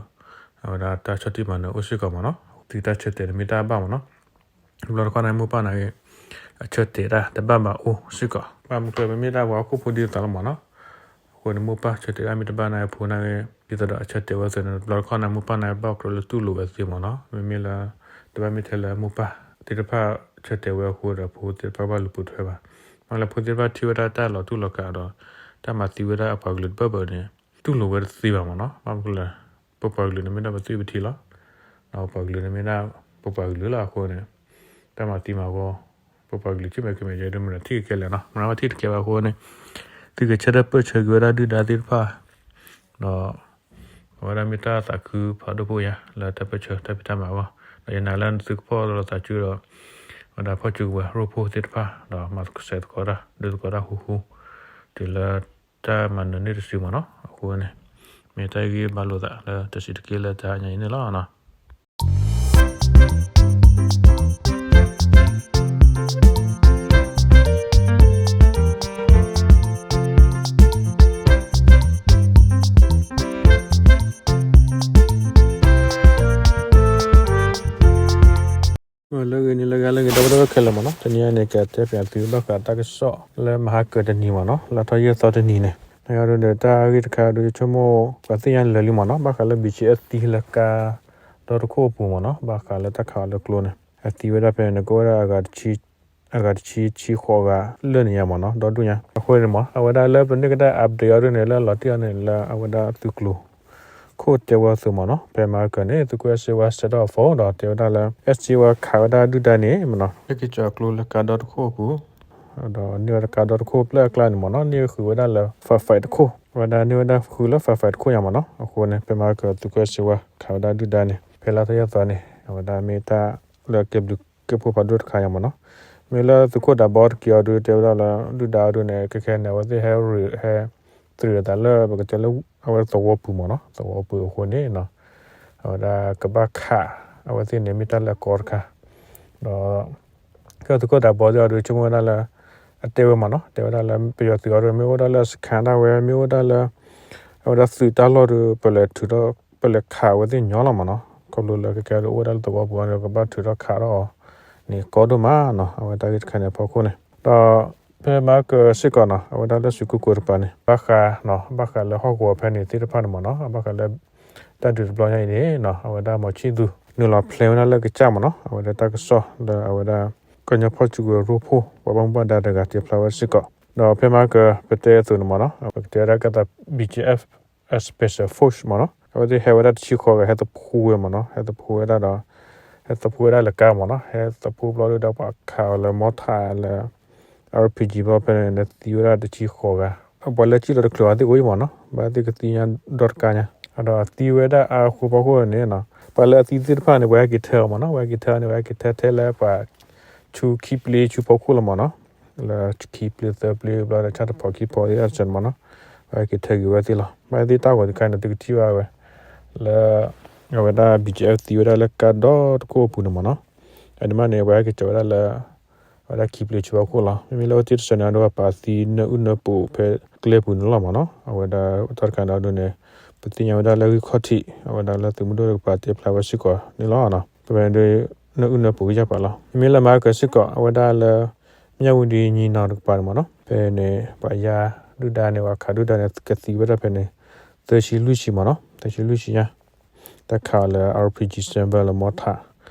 အဝဲဒၣ်တၢ်ဆီၣ်တံၢ်မၤနၢၤအိၣ်စ့ၢ်ကီးမ့ၢ်နီၤ. သုတၢ်ဆၢတဲာ်န့ၣ်မ့ၢ်တၢ်ဘၣ်မ့ၢ်နီၤ. တဘျီတခီၣ်န့ၣ် မိၢ်ပၢ်နာ်က့ အဆၢတဲာ်တၢ်တဘၣ်ဘၣ်အိၣ်စ့ၢ်ကီး. ဘၣ်မနုၤအဃိလဲၣ် ပမ့ၢ်ဒၣ်ပှၤဟီၣ်ခိၣ်ဖိဒ်သိးသိးလီၤမ့ၢ်နီၤ. အဃိန့ၣ် မိၢ်ပၢ်ဆၢတဲာ်တၢ်မ့ၢ်တဘၣ်နာ်က့ ဖိနာ်က့ ဒ်သိးဒီးအဆၢတဲာ်ဝဲအသိးန့ၣ် တဘျီတခီၣ်န့ၣ် မိၢ်ပၢ်နာ်က့ ဘၣ်အိၣ်ကြၢးလၢတူၢ်လိာ်ဝဲသ့မ့ၢ်နီၤ. မ့မ့ၢ်လၢ တဘၣ်မ့ၢ်ထဲလၢမိၢ်ပၢ်သ့ၣ်တဖၣ်ဆၢတဲာ်ဝဲအဃိဒီး ဖိသ့ၣ်တဖၣ်ဘၣ်လူၤပိာ်ထွဲဘၣ်. မ့ၢ်လၢဖိသ့ၣ်တဖၣ်ထံၣ်ဝဲဒၣ်တၢ်လီၤတူၢ်လီၤကာ်ဒီး တၢ်မၤသံဝဲဒၣ်အပှၤကလုာ်တဘၢၣ်ဘၢၣ်န့ၣ် တူၢ်လိာ်ဝဲတသ့ဘၣ်မ့ၢ်နီၤ. ဘၣ်မနုၤအဃိလဲၣ် ပပှၤကလုာ်န့ၣ်မ့ၢ်ဒၣ်ပသွံၣ်ပထံလီၤ. ဒီးပပှၤကလုာ်န့ၣ်မ့ၢ်ဒၣ်ပပှၤကလုာ်လီၤအဃိန့ၣ် တၢ်မၤသံမၤဝီ ပပှၤကလုာ်ဆူမဲာ်ကမဲာ်ယဲဒၣ်မ့ၢ်ဒီးထံၣ်ကကဲလဲၣ်နီၤ. မ့ၢ်ဝဲထံၣ်တကဲဘၣ်အဃိန့ၣ် သုကဆၢထၢၣ်ပၢၢ်ဆၢက့ၤဝဲဒၣ်ဒုၣ်ဒါသ့ၣ်တဖၣ် ဒီး အဝဲဒၣ်မ့ၢ်တၢ်သးခုဖးဒိၣ်ဖိယါ လၢတၢ်ပၢၢ်ဆၢတၢ်ဖံးတၢ်မၤအဂီၢ် ဒီးယနာ်လၢသုကဖီၣ်လိာ်သးစုဒီး အဝဲဒၣ်ဖီၣ်စုကဝဲၤရိဖှိၣ်သ့ၣ်တဖၣ် ဒီးမၤသကိးစဲးသကိးတၢ် ဒုးသကိးတၢ်ဟူဟူ တုၤလၢတၢ်မၤနၢၤန့ၢ်တစုမ့ၢ်နီၤ. အဃိန့ၣ် မ့ၢ်တၢ်ဟ့ၣ်ဂံၢ်ဘါလိာ်သးလၢတဆံးတက့ၢ်လၢတဟါညါအံၤန့ၣ်လီၤ. လၢဂ့ၤန့ၣ်လၢဂ့ၤလၢဂ့ၤ ဒီပုၢ်ဝဲၢ်ခဲလၢာ်မ့ၢ်နီၤ, တနံၤအံၤန့ၣ် ကတဲပၠးသုဘၣ်ဃးတၢ်ကစီၣ်လၢမဟါကၢၤတနံၤမ့ၢ်နီၤ, လၢထီၣ်ယဲၢ်သီတနံၤန့ၣ် နယဒီးတၢ်ဂ့ၢ်တခါဒုး ယဆိကမိၣ်ပှၤသ့ၣ်ညါလၢာ်လံမ့ၢ်နီၤ, ဘၣ်ဃးလၢ ဘီကၠ့အၣ် သံလၢကါဒီတခိၣ်အပူၤမ့ၢ်နီၤ, ဘၣ်ဃးလၢတၢ်ခးအီၤလၢကျိန့ၣ် အသံဝဲဒၣ်ဖဲန့ၣ် ကအိၣ်ဝဲဒၣ် အဂၤတဆံ ဆံဃိးဂၤလၢာ်န့ၣ်ညါမ့ၢ်နီၤ, ဒီဒူၣ်ညါ. အဃိန့ၣ်မ့ၢ် အဝဲဒၣ်လၢပန့ၢ်ကဒါ update အီၤဒုးန့ၣ် လၢအလီၤတံၢ်အီၤန့ၣ် လၢအဝဲဒၣ်သုးကျိၤခိၣ်တဲဝဲအသိးမ့ၢ်နီၤ, ဖဲမဟါကၢၤန့ၣ် သုးခိၣ်အဲၣ်စ့ဝါ စဲးထီၣ်အ phone ဒီးတဲဝဲဒၣ်လၢ အဲၣ်စ့ဝါခးဝဲဒၣ်ဒုၣ်ဒါန့ၣ်မ့ၢ်နီၤ, လၢက့ၤကၠီၤအကျိလၢကါဒီတခိၣ်အပူၤ ဒီးန့ၢ်ဝဲဒၣ်ကါဒီတခိၣ်ဖျၢၣ်အကျါန့ၣ်မ့ၢ်နီၤ, န့ၢ်ဃုာ်ဝဲဒၣ်လၢ firefighter တခိၣ်, အဝဲဒၣ်န့ၢ်ဝဲဒၣ်ဃုာ်လၢ firefighter တခိၣ်ညါမ့ၢ်နီၤ. အဃိန့ၣ် ဖဲမဟါကၢၤ သုးခိၣ်အဲၣ်စ့ဝါခးဝဲဒၣ်ဒုၣ်ဒါန့ၣ် ဖဲလၢထီၣ်ယဲၢ်သီန့ၣ် အဝဲဒၣ်မ့ၢ်တၢ်လၢကဲဘျုးကဲဖှိၣ်ဖးဒိၣ်တခါညါမ့ၢ်နီၤ. မ့ၢ်လၢသုးခိၣ်ဒးဘီတက့ၢ်အီၤဒုး တဲဝဲဒၣ်လၢ ဒုၣ်ဒါအီၤဒုးန့ၣ် ခဲခဲန့ၣ် အဝဲသ့ၣ်ဟဲရ့ၣ် ဟဲ သရံးအသးလၢပကတဲလၢ အဝဲသဝီပူၤမ့ၢ်နီၤ, သဝီပူၤအဃိန့ၣ် အဝဲဒၣ်ကဘၣ်ခး အဝဲသ့ၣ်န့ၣ်မ့ၢ်တၢ်လၢအကီတခါ, ဒီး ကဲသုးခိၣ်ဒးဘီသ့ၣ်အီၤဒုး ဆိကမိၣ်ဝဲဒၣ်လၢ အတဲဝဲမ့ၢ်နီၤ, တဲဝဲဒၣ်လၢပယီၤသုးအီၤဒုး မ့ၢ်အိၣ်ဒၣ်လၢစခါဒၣ်ဝဲ မ့ၢ်အိၣ်ဒၣ်လၢ အဝဲဒၣ်သုးတၢ်လီၢ်ဒုး ပလဲၤထုးထီၣ် ပလဲၤခးအဝဲသ့ၣ်ညီလီၤမ့ၢ်နီၤ, ခီဖျိလၢကကဲဒုးအိၣ်ဝဲဒၣ်လၢသဝီပူၤအီၤဒုး ကဘၣ်ထုးထီၣ်ခးထီၣ်အီၤန့ၣ် ကီဒိၣ်မးနီၤ, အဝဲတၢ်ဂ့ၢ်တခါန့ၣ်အဖီခိၣ်န့ၣ် ဒီး ဖဲမဟါကၢၤစ့ၢ်ကီးနီၤ အဝဲဒၣ်လၢစူးကၠူၣ်ကိးတပၤန့ၣ် ဘၣ်ဃးနီၤ ဘၣ်ဃးလၢဟီၣ်ကဝီၤဖဲန့ၣ်သ့ၣ်တဖၣ်န့ၣ်မ့ၢ်နီၤ ဘၣ်ဃးလၢ တၢ်ဒုးတဘျီညါအံၤန့ၣ်နီၤ အဝဲဒၣ်မီၤဆံၣ်သူၤ နုာ်လီၤဖျဲးဝဲဒၣ်လၢကစၢ်မ့ၢ်နီၤ အဝဲဒၣ်တၢ်ကစီၣ်လၢအဝဲဒၣ် ကညီဖီၣ်စုကဝဲၤရိဖှိၣ် ပှၤဘၣ်မူဘၣ်ဒါတဂၤတဲဖျါဝဲစ့ၢ်ကီး ဒီးဖဲမဟါကၢၤပတဲအသိးန့ၣ်မ့ၢ်နီၤ ပကတဲဝဲဒၣ်ကဲသး ဘီကၠ့အၣ် Special Force မ့ၢ်နီၤ အဝဲသ့ၣ်ဟဲဝဲဒၣ်တဆံဃိးဂၤ ဟဲသဖှူဝဲမ့ၢ်နီၤ ဟဲသဖှူဝဲဒၣ်ဒီး ဟဲသဖှူဝဲဒၣ်လၢကါမ့ၢ်နီၤ ဟဲသဖှူဘျီဒုးဒီးပှၤခးအီၤလၢ mortar လၢ RPG ဘျီဖဲန့ၣ် သံဝဲဒၣ်တဆံဃိးဂၤ ပှၤလၢစံၣ်လီၤတချုးအီၤသ့ၣ်အိၣ်အံၤမ့ၢ်နီၤ, ဘၣ်သ့ၣ်ကသံညါဒီတကါညါ, ဒီးအသံဝဲဒၣ်အဃိဖီခိၣ်န့ၣ်နီၤ, ပှၤလၢအသံသ့ၣ်တဖၣ်န့ၣ် ပှၤဟဲက့ၤထၢအီၤမ့ၢ်နီၤ, ပှၤဟဲက့ၤထၢန့ၣ် ပှၤဟဲက့ၤထၢထဲလၢပှၤ ဆူခံပျ့ဆူဖီခိၣ်လီၤမ့ၢ်နီၤ, လၢခံပျ့သၢပျ့ဘျီဒီး ဆၣ်တဖီခံဖီသ့ၣ်တဖၣ်န့ၣ်မ့ၢ်နီၤ, ပှၤဟဲက့ၤထၢက့ၤဝဲသ့ၣ်လီၤ. ဘၣ်သ့ၣ်တၢ်ဂီၤတခါန့ၣ် သုကထံၣ်ဘၣ်ဝဲ လၢ အဝဲဒၣ် ဘံၣ်ကၠံၣ်အဲၣ် သံဝဲဒၣ်လၢကါဒီတခိၣ်အပူၤန့ၣ်မ့ၢ်နီၤ, အဒိမ့ၢ်န့ၣ် ပှၤဟဲက့ၤကၠီၤဝဲဒၣ်လၢ အဝဲဒၣ်ခံပျ့ဆူဖီခိၣ်လီၤ. မ့မ့ၢ်လၢအဝဲသ့ၣ်တစဲးန့ၣ်ဒီး ပှၤသံနၢအုၣ်နၢပူၤဖဲကျဲပူၤန့ၣ်လီၤမ့ၢ်နီၤ, အဝဲဒၣ်တၢ်တခါန့ၣ်အဒိန့ၣ် ပသ့ၣ်ညါဝဲဒၣ်လၢဂံၢ်ခီၣ်ထံး အဝဲဒၣ်လၢသုးမုၢ်ဒိၣ်တကပၤတဲဖျါဝဲစ့ၢ်ကီးန့ၣ်လီၤ. ပဝဲဒၣ် နၢအုၣ်နၢပူၤကယၢ်ပာ်လီၤ. မ့မ့ၢ်လၢမၤကၢၤစ့ၢ်ကီး အဝဲဒၣ်လၢ မၠၣ်ဝတံၣ် ညီနီၤတကပၤန့ၣ်မ့ၢ်နီၤ, ဖဲန့ၣ် ပှၤယါဒုၣ်ဒါန့ၣ် ပှၤခးဒုၣ်ဒါန့ၣ် ကသံဝဲဒၣ်ဖဲန့ၣ် သၢဆံလွံၢ်ဆံမ့ၢ်နီၤ, သၢဆံလွံၢ်ဆံညါ တၢ်ခးအီၤလၢ RPG Semper လၢ mortar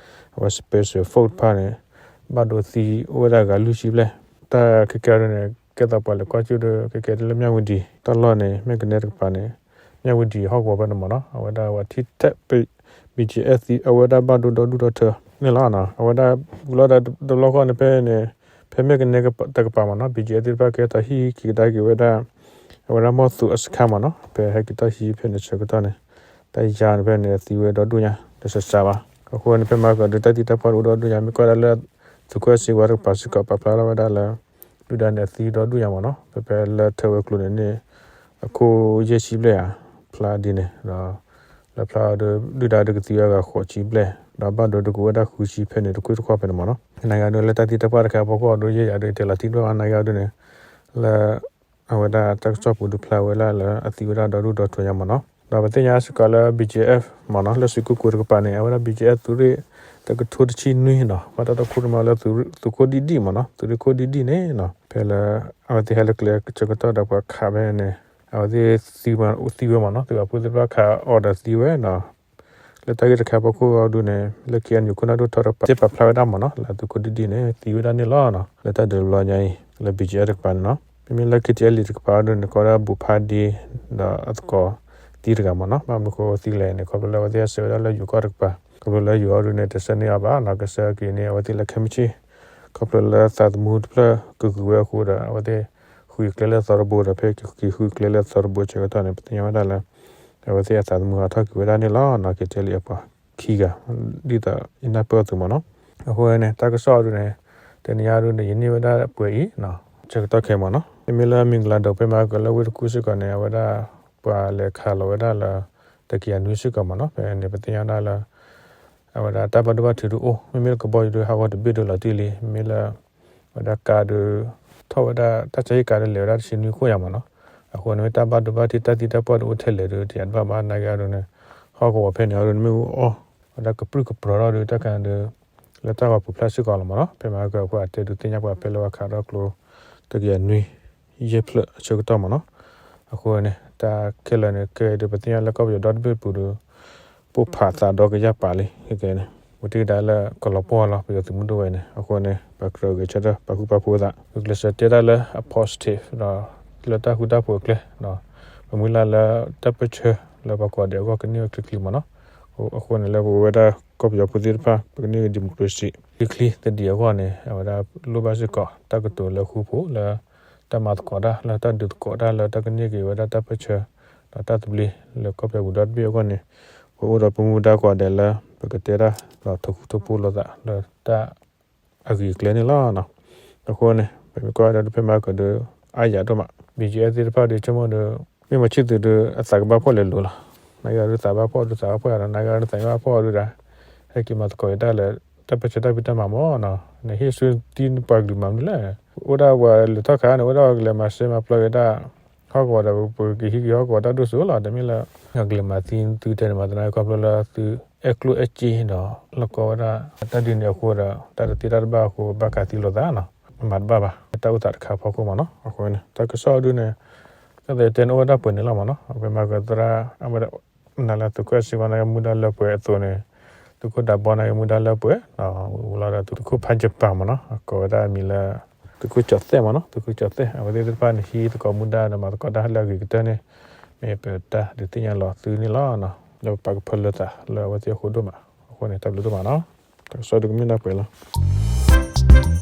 အဝဲ special force တဖၣ်န့ၣ် ဘၣ်ဒိသံအိၣ်ဝဲဒၣ်ဂၤလွံၢ်ဆံဘျဲၣ်. တၢ်ခဲကဲအံၤဒုန့ၣ် ကဲသိးပှၤလဲၤကွၢ်ကၠိဒီး ခဲကဲဒ်လၢမၠၣ်ဝတံၣ် တၢ်လီၢ်န့ၣ် မဲၢ်ကနဲတကပၤန့ၣ် မၠၣ်ဝတံၣ်ဟီၣ်ကဝီၤဖဲန့ၣ်မ့ၢ်နီၤ, အဝဲဒၣ်ပှၤထံၣ်ထဲ ဘံၣ်ကၠံၣ်အဲၣ် သံ အဝဲဒၣ်ဘၣ်ဒိဒီဒူၣ်ဒီထၢန့ၣ်လီၤ. အဝဲဒၣ်ဝံၤလီၤဒီးတဘျီဃီန့ၣ် ဖဲန့ၣ် ဖဲမဲၢ်ကနဲတကပၤမ့ၢ်နီၤ, ဘံၣ်ကၠံၣ်အဲၣ် သ့ၣ်တဖၣ်ကဲထီၣ်ဟံးက့ၤကဒါက့ၤဝဲဒၣ် အဝဲဒၣ်မီၢ်သူၤအစခါမ့ၢ်နီၤ, ဖဲဟဲက့ၤထီၣ်ဟံးဖဲန့ၣ်ဆၢကတီၢ်န့ၣ် တၢ်ယါန့ၣ်ဖဲန့ၣ် အသံဝဲဒီဒူၣ်ညါ တစဲးစးဘၣ်. အဃိန့ၣ် ဖဲမၤကၢၤဒုး တၢ်သံတၢ်ပှၢ်အိၣ်ဒီဒူၣ်ညါ, မ့ၢ်ကွၢ်ဒၣ်လၢ သုးခိၣ်စ့ဝါတကပၤစ့ၢ်ကီး ပာ်ဖျါထီၣ်ဝဲဒၣ်လၢ ဒုၣ်ဒါန့ၣ်အသံဒီဒူၣ်ညါမ့ၢ်နီၤ, ဖဲဖဲလၢထၢဝဲကျိၤန့ၣ်န့ၣ် အခိၣ်ယဲၢ်ဆံဘျဲၣ်ဧါ, ဖျါဒ်န့ၣ်ဒီး လၢဖျါအီၤဒုး ဒုၣ်ဒါဒုးကသံဝဲဂၤဃိးဆံဘျဲၣ်, ဒီးဘၣ်ဒိဒုးကအိၣ်ဝဲဒၣ်ဃုဆံဖဲန့ၣ်တကွ့ၢ်တခီၣ်ဖဲန့ၣ်မ့ၢ်နီၤ. နာ်က့ဒုး လၢတၢ်သံတၢ်ပှၢ်တခါအဖီခိၣ်အီၤဒုး ယဲၢ်ယၤဒုး တဲလီၤတံၢ်ဒိၣ်မး, နာ်က့ဒုးန့ၣ် လၢ အဝဲဒၣ်တၢ်ကစီၣ်ပူၤဒုးဖျါဝဲဒၣ်လၢအသံဝဲဒၣ်ဒီဒူၣ်ဒီထၢညါမ့ၢ်နီၤ. ဒီးပသ့ၣ်ညါစ့ၢ်ကီးလၢ ဘံၣ်ကၠံၣ်အဲၣ် မ့ၢ်နီၤ, လၢစံးကိကိးတကပၤန့ၣ် အဝဲဒၣ် ဘံၣ်ကၠံၣ်အဲၣ် သုးရ့ၣ်တကထိတဆံနွံနီၤ, ဘၣ်တၢ်တီခိၣ်ရိၣ်မဲလၢ သုးခိၣ်ဒံၣ်ဒံၣ်မ့ၢ်နီၤ, သုးရ့ၣ်ခိၣ်ဒံၣ်ဒံၣ်န့ၣ်နီၤ, ဖဲလၢအဝဲသ့ၣ်ဟဲလၢကျဲဆၢကတီၢ်ဒီးပှၤခးဖဲန့ၣ် အဝဲသ့ၣ်သံဝဲမ့ၢ်နီၤ, သုးပာ်ဖှိၣ်သ့ၣ်တဖၣ်ခးအီၤဒီးသံဝဲနီၤ. လၢတၢ်ဂ့ၢ်တခါအဖီခိၣ်အီၤဒုးန့ၣ် လၢ KNU ခိၣ်နၢ်ဒိၣ်ထီၣ်တကပၤ သ့ၣ်ပာ်ဖျါဝဲဒၣ်မ့ၢ်နီၤ, လၢသုးခိၣ်ဒံၣ်ဒံၣ်န့ၣ် သံဝဲဒၣ်န့ၣ်လီၤနီၤ. လၢတၢ်ဒုးတဘျီညါအံၤ လၢ ဘံၣ်ကၠံၣ်အဲၣ် တကပၤန့ၣ်နီၤ, မ့မ့ၢ်လၢ KTLA တကပၤအီၤဒုးန့ၣ် ကိးဝဲဒၣ် ဘူးဖါဒ့ ဒီးအသကိးသံတဂၤမ့ၢ်နီၤ, ဘၣ်မနုၤဃိသံလဲၣ်န့ၣ် ခီဖျိလၢအဝဲသ့ၣ်ဟဲဆှၢဝဲဒၣ်လၢယိၤကီၢ်တကပၤ, ခီဖျိလၢယိၤအီၤဒုးန့ၣ် တဆှၢန့ၢ်အီၤဘၣ်နီၤ, ကဆှၢက့ၤန့ၢ်အဝဲသ့ၣ်လၢခဲမုၢ်ဆ့ၣ်, ခီဖျိလၢသးသမူတဖျၢၣ်ကဂုာ်ဝဲအဃိဒီး အဝဲသ့ၣ်ဃုကျဲလၢသီတဘိဒီး ဖဲက့ၤဃုကျဲလၢသီတဘိဆၢကတီၢ်န့ၣ် ပသ့ၣ်ညါဝဲဒၣ်လၢ အဝဲသ့ၣ်အသးသမူဟးထီၣ်က့ၤဝဲဒၣ်န့ၣ်လီၤနီၤ, KTLA အပှၤခံဂၤ ဒ်သိးယနၢ်ပၢၢ်အသိးမ့ၢ်နီၤ. အဃိန့ၣ် တၢ်ကစီၣ်အီၤဒုးန့ၣ် တနံၤအံၤဒုးန့ၣ် ယန့ၢ်ဝဲဒၣ်ပှဲၤအံၤနီၤ, ဆၢကတီၢ်ခဲအံၤမ့ၢ်နီၤ. မ့မ့ၢ်လၢမံၤကလၤဒိးဖဲမၤကၢၤလၢဝ့ၢ်တကူၣ်စ့ၢ်ကီးန့ၣ် အဝဲဒၣ်ပှၤလဲၤခးလီၤဝဲဒၣ်လၢ တကယၤနွံစ့ၢ်ကီးမ့ၢ်နီၤ. ဖဲန့ၣ် ပသ့ၣ်ညါဝဲဒၣ်လၢ အဝဲဒၣ်တၢ်ဘၣ်ဒိဘၣ်ထံးဒုးအိၣ်, မ့မ့ၢ်လၢကဘီယူၤဒုးဟးဂီၤတဘ့ၣ်ဒုးလီၤတံၢ်လံ, မ့မ့ၢ်လၢ ဝဲဒၣ်ကါဒုး ထီၣ်ဝဲဒၣ်တၢ်ဆါဟံၣ်ကါဒုး လဲၤဝဲဒၣ်တဆံနွံခိၣ်ညါမ့ၢ်နီၤ. အဃိန့ၣ် မ့ၢ်တၢ်ဘၣ်ဒိဘၣ်ထံး တၢ်သံတၢ်ပှၢ်ဒုးအိၣ်ထဲလဲၣ်ဒုး တယၤတဘၣ်ဘၣ် နာ်က့အီၤဒုးန့ၣ် ဟီၣ်ကဝီၤဖဲန့ၣ်အီၤဒုးန့ၣ် မ့ၣ်အူအီၣ် ဝဲဒၣ်ကပြုၢ်ကပြီၤထီၣ်ဒုး တၢ်ခါဒုး လၢတၢ်ဂီၤပူၤဖျဲၣ်စ့ၢ်ကီးလီၤမ့ၢ်နီၤ. ဖဲမၤကၢၤအဃိ အတဲဒုးသ့ၣ်ညါပှၤဖဲလၢဝဲခးထီၣ်ကျိ တကယၤနွံ ယဲၢ်ဖျၢၣ်အဆၢကတီၢ်မ့ၢ်နီၤ. အဃိန့ၣ် တၢ်ခဲလၢာ်န့ၣ် ကဲဒုး ပသ့ၣ်ညါလၢကီၢ်ပယီၤဒီတဘ့ၣ်ပူၤဒီး ပိၢ်ဖးသးဒီကယၢ်ပာ်လံ ကဲကဲန့ၣ် ပထံၣ်ကဒါလၢကလီၤပှီၢ်လီၤ ပယီၤသုးမုၢ်ဒိၣ်ဝဲန့ၣ်. အဃိန့ၣ် ပကြၢးဂဲၤဆၢထၢၣ် ပာ်ဃူပာ်ဖိးသး ဂုာ်ကျဲးစၢးတဲတၢ်လၢအ positive ဒီး လၢတၢ်ဃူတၢ်ဖိးအကျဲ ပမုၢ်လၢ်လၢတၢ်ပၢၢ်ဆၢလၢပှၤကိးဂၤဒဲးအဂီၢ်ကန့ၢ်ဝဲချ့ချ့မ့ၢ်နီၤ. အဃိန့ၣ် လၢပဝဲဒၣ်ကီၢ်ပယီၤဖိသ့ၣ်တဖၣ် ပကန့ၢ်ဝဲ democracy ချ့ချ့သဒံးအဂီၢ်န့ၣ် အဝဲဒၣ်လိၣ်ဘၣ်စ့ၢ်ကီး တၢ်ကတိၤလၢဃူဖိးလၢ တၢ်မၤသကိးတၢ် လၢတၢ်ဒုးသကိးတၢ် လၢတၢ်ကန့ၢ်က့ၤဝဲဒၣ်တၢ်ပၢၢ်ဆၢ ဒီးတၢ်သဘျ့လၢကီၢ်ပယီၤပူၤဒီတဘ့ၣ်အဂီၢ်န့ၣ် ပအိၣ်ဒီးပမူဒါကိးဂၤဒဲးလၢ ပကတဲတၢ်ဒီးထိၣ်ဃူထိၣ်ဖိးလိာ်သးလၢတၢ် အဂ့ၢ်အကျိၤန့ၣ်လီၤ. အဃိန့ၣ် ပမ့ၢ်ကွၢ်ဝဲဒၣ်ဖဲမၤကၢၤဒီး အါယၤဒိၣ်မး ဘံၣ်ကၠံၣ်အဲၣ်သ့ၣ်တဖၣ်ဒီး ဆိကမိၣ်ဒီး မ့ၢ်မၤဆံၣ်သုးဒီး အသးကဘၣ်ဖှီၣ်လဲၤလိၤလီၤ. နာ်က့အီၤဒုးသးဘၣ်ဖှီၣ်ဒုးသးဘၣ်ဖှီၣ်ဒီး နာ်က့အီၤဒုးသးမ့ၢ်ဘၣ်ဖှီၣ်အီၤဒုးဒီး ဟဲက့ၤမၤသကိးက့ၤတၢ်လၢ တၢ်ပၢၢ်ဆၢတၢ်ဖံးတၢ်မၤမ့ၢ်နီၤ. နဟ့ၣ်ဆူၣ်သံပှၤကလုာ်မၤမနုၤလဲၣ်. အိၣ်ဒၣ်ပှၤလဲၤထီၣ်ခးန့ၣ် အိၣ်ဒၣ်ပှၤကလဲၤမၤစဲမၤပျီက့ၤတၢ် ဟီၣ်ကဝီၤဒီး ပက့ၤဟံးက့ၤဟီၣ်ကဝီၤတၢ်ဒိၣ်စိလီၤ. တမ့ၢ်လၢ ကလဲၤမၤသံသုတဲန့ၣ် မၤသနာ်က့ခီဖျိလၢသုအဲၣ်ကျိၣ်အဲၣ်စ့ဒီး လီၢ်ကီဝဲဒၣ် တၢ်ဒ်န့ၣ်အဃိဒီး တၢ်တသ့တၢ်တဘၣ်အဃိ ဘၣ်ကးသံလိာ်သးနီၤ. မၤတဘၣ်ဘၣ် တၢ်အိၣ်သးတခါအဖီခိၣ်မ့ၢ်နီၤ. အဃိန့ၣ် တၢ်ကစီၣ်ဒုန့ၣ် ကသ့တဲန့ၣ်အိၣ်ဝဲဒၣ်ပှဲၤန့ၣ်လီၤမ့ၢ်နီၤ. အဝဲမၤကၢၤသရၣ် အဝဲဒၣ် နၤလၢသုးခိၣ်စ့ဝါနာ်က့မူဒါလၢပှဲၤအသိးန့ၣ် သုးခိၣ်ဒးဘီနာ်က့မူဒါလၢပှဲၤ ဝံၤလီၤဒီးသုးခိၣ်ဖးယပၤမ့ၢ်နီၤ ကိးဝဲဒၣ်အမံၤလၢ သုးခိၣ်ကၠီၤသဲးမ့ၢ်နီၤ. သုးခိၣ်ကၠီၤသဲး အဝဲသ့ၣ်တဖၣ်န့ၣ် ဟံးသကိးမူဒါဒီးမၤသကိးတၢ်လၢအဂ့ၤကတၢၢ်န့ၣ် မ့ၢ်ပတၢ်ဒုးသ့ၣ်ညါလီၤသုန့ၣ်လီၤ. လၢပပာ်ကဖၢလၢသးလၢအဝဲသ့ၣ်အဃိဒိၣ်မး. အဃိန့ၣ် တၢ်ဘျုးဒိၣ်မးနီၤ. တၢ်ကစီၣ်ဒုကမ့ၢ်ဒၣ်ပှဲၤလီၤ.